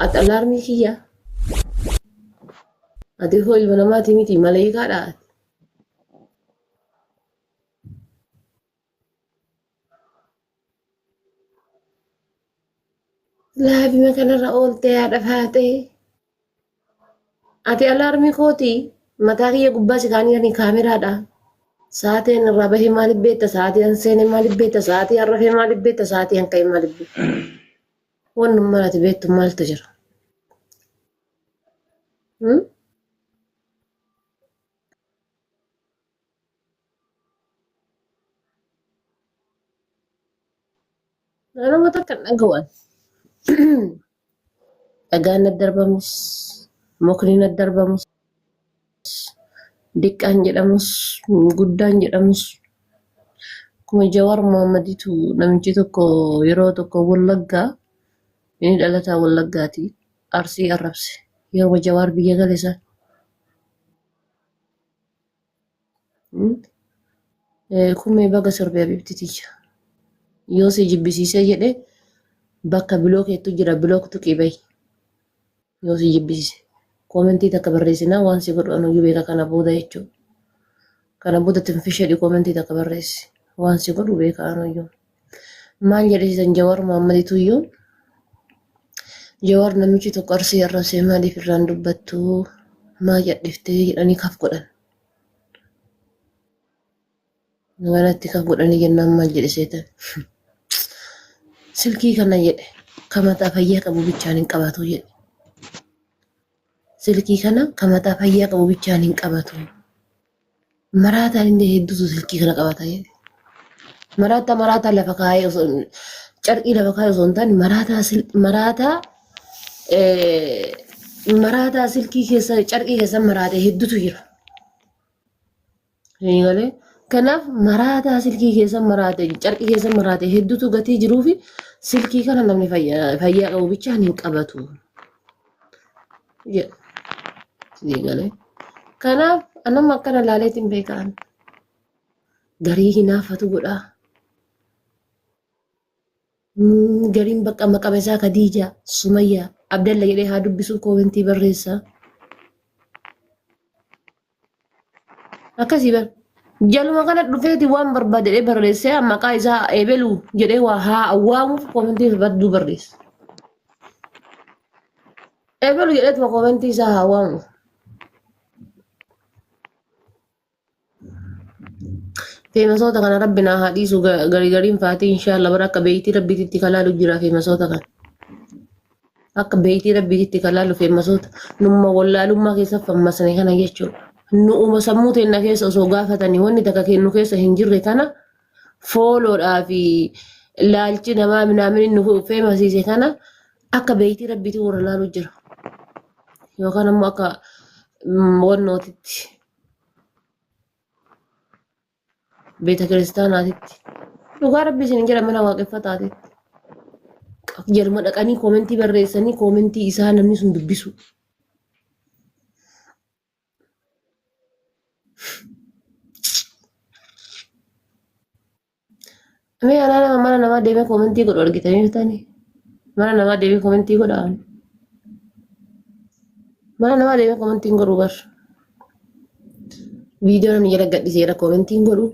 Ati alaarmii kiyya. Ati hoo ilma namaatii miti maleeyikaadha ati. Laafima kanarra ooltee haadha faatee. Ati alaarmii kooti mataa kiyya gubbaa si kaanii kaameraadha. Sa'aatiin irraa bahee maaliif beekta? Sa'aatii an seene maaliif beekta? Sa'aatii an rafee maaliif beekta? Sa'aatii an ka'e maaliif beekta? Wannummaan ati beektu maaltu jira? Hmm? Nama takka hin dhaga'u. Dhagaan na darbamus, mukni na darbamus, diqqaan jedhamus, guddaan jedhamus. Akkuma Jawaar Mohammaditu namichi tokko yeroo tokko Wallaggaa inni dhalataa Wallaggaati Arsii arrabse yeroo Jawaar biyya gale san. Kumee baga sirbe habibti tiyya. Yoo si jibbisiisee jedhe bakka bilookeettu jira bilook tuqii bahi. Yoo si jibbisiise. Koomentii takka barreessinaa waan si godhu anuyyuu beeka kana booda jechuudha. Kana booda tinfishedhi koomentii takka barreessi. Waan si godhu beeka anuyyuu. Maal jedhe sisan Jawaar Muhammaditu iyyuu Jawaar namichi tokko arsii arrabsee maaliif irraan dubbattu maa jadhiftee jedhanii kaf godhan. Manatti kaf godhanii jennaan maal jedhe seetan. Silkii kana jedhe ka mataa fayyaa qabu bichaan hin qabatu jedhe. Silkii kana ka mataa fayyaa qabu bichaan hin qabatu. Maraataan illee hedduutu silkii kana qabata jedhe. Maraataa maraataa lafa kaa'ee osoo carqii lafa kaa'ee osoo hin taane maraataa maraataa maraataa silkii keessa carqii keessa maraate hedduutu jira. Galee kanaaf maraataa silkii keessa maraate carqii keessa maraate hedduutu gatii jiruu fi silkii kana namni fayyaa qabu bichaan hin qabatu. Jedha. Galee kanaaf anama akkana laaleetiin beekaan garii hinaafatu godhaa. Gariin bakka maqama isaa Kadiija, Sumayyaa, Abdalla jedhee haa dubbisuuf koomentii barreessa. Akkasii bar. Jaluma kana dhufeeti waan barbaade jedhee barreessee maqaa isaa ebelu jedhee waa haa waamuuf koomentii badduu barreessa. Ebelu jedheetuma koomentii isaa haa waamu. Feemasoota kana rabbi naa haa dhiisu garii gariin faatii inshaallah bara akka beeytii rabbiititti kalaalu jira feemasoota kana. Akka beeytii rabbiititti kalaalu feemasoota numma wallaalummaa keessa fammasne kana jechuudha. Nu'uma sammuu teenna keessa osoo gaafatanii wanni takka kennu keessa hin jirre kana fooloodhaa fi laalchi namaa minaamin nu feemasiise kana akka beeytii rabbiitti warra laalu jira. Yookaan ammoo akka wannootitti. Beeta kiristaanaatitti. Dhugaa rabbi isin jedha mana waaqeffataatitti. Jaluma dhaqanii koomentii barreessanii koomentii isaa namni sun dubbisu. Mee anaa nama mana namaa deemee koomentii godhu argitanii jirtanii? Mana namaa deemee koomentii godhaa? Mana namaa deemee koomentiin godhu bar. Viidiyoo namni jala gadhiseera koomentiin godhu.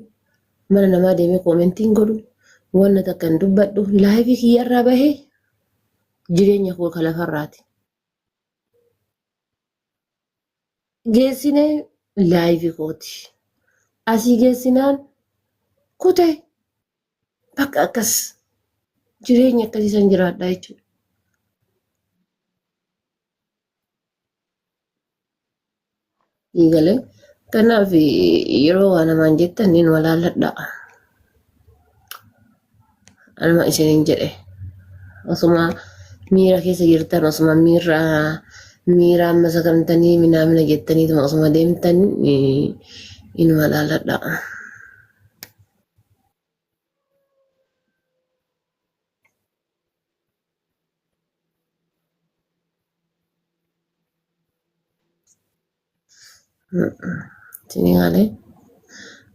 Mana namaa deemee koomentiin godhu. Wanna takka hin dubbadhu. Laayivii kiyyarraa bahee jireenya koo ka lafarraati. Geessine laayivii kooti. Asii geessinaan kute bakka akkas jireenya akkasii san jiraadha jechuudha. Galee kanaaf yeroo waa namaan jettan niin walaalladha. Anuma isiniin jedhe osuma miira keessa jirtan osuma miira miiraan masakamtanii minaamina jettaniituma osuma deemtan inuma laaladha. Isinii galee.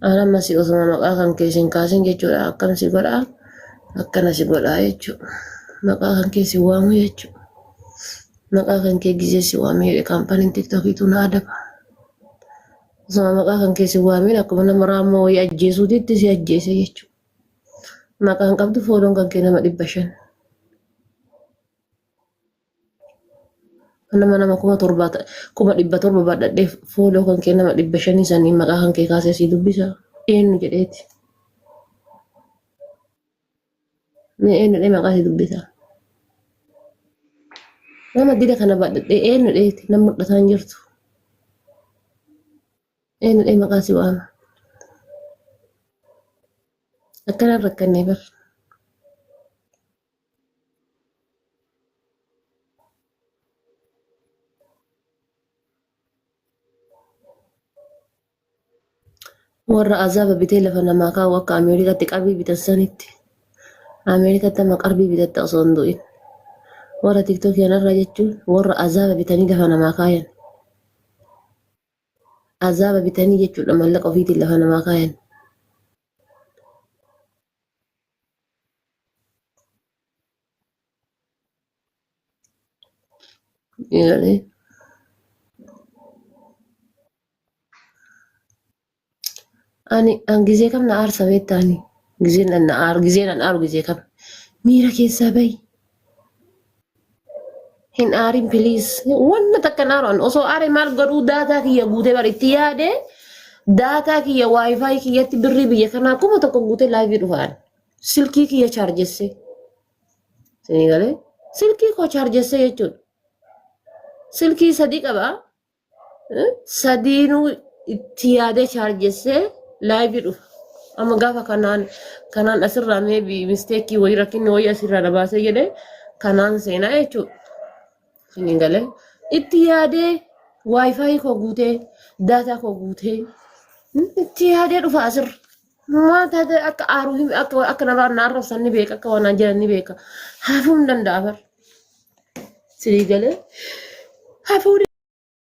Aan amma si osuma maqaa kan kee sin kaasin jechuudha. Akkam si godhaa? Akkana si godhaa jechuudha. Maqaa kan kee si waamu jechuudha. Maqaa kan kee gizee si waamee jedhe kaampaaniin tiktookiitu na adaba. Osuma maqaa kan kee si waameen akkuma nama raammoo wayii ajjeesuutitti si ajjeese jechuudha. Maqaan qabdu fooloon kan kee nama 500. Nama 7,000 700,000 baadhadhee fooloo kan kee nama 500 sanii maqaa kan kee kaasee si dubbisa. Eenyu jedheeti. Mee eenyu jedhee maqaa si dubbisa. Nama dida kana baadhadhee eenyu jedheeti nama mul'ataa hin jirtu. Eenyu jedhee maqaa si waama. Akkanaan rakkannee bar. Warra azaaba bitee lafa namaa kaa'u akka Ameerikaatti qarbii bitan sanitti. Ameerikaatti amma qarbii bitatta osoo hin du'in. Warra tiktookii kanarraa jechuun warra azaaba bitanii lafa namaa kaayan. Azaaba bitanii jechuudha mallaqa ofiitiin lafa namaa kaayan. Ilalee. Ani an gizee kam na aarsa beektaa ani gizeen an na aaru gizeen an aaru gizee kam miira keessaa bahi hin aarin please wanna takka hin aaru an osoo aare maal godhuu daataa kiyya guutee bar itti yaade daataa kiyya waayifaayi kiyyatti birrii biyya kanaa 1000 guutee laayivii dhufaan silkii kiyya chaarjessee Isinii galee silkii koo chaarjessee jechuudha. Silkii sadii qaba. Sadiinuu itti yaadee chaarjessee laayivii dhufa. Amma gaafa kanaan kanaan asirraa meebi misteekii wayii rakkinni wayii asirraa na baasee jedhee kanaan seenaa jechuudha. Isinii galee itti yaadee waayifaayi koo guutee daataa koo guutee itti yaadee dhufa asirra. Maal taate akka aaruu hin akka akka narraa na arrabsan ni beeka akka waan naan jedhan ni beeka. Hafuu hin danda'a bar. Sinii galee hafuu ni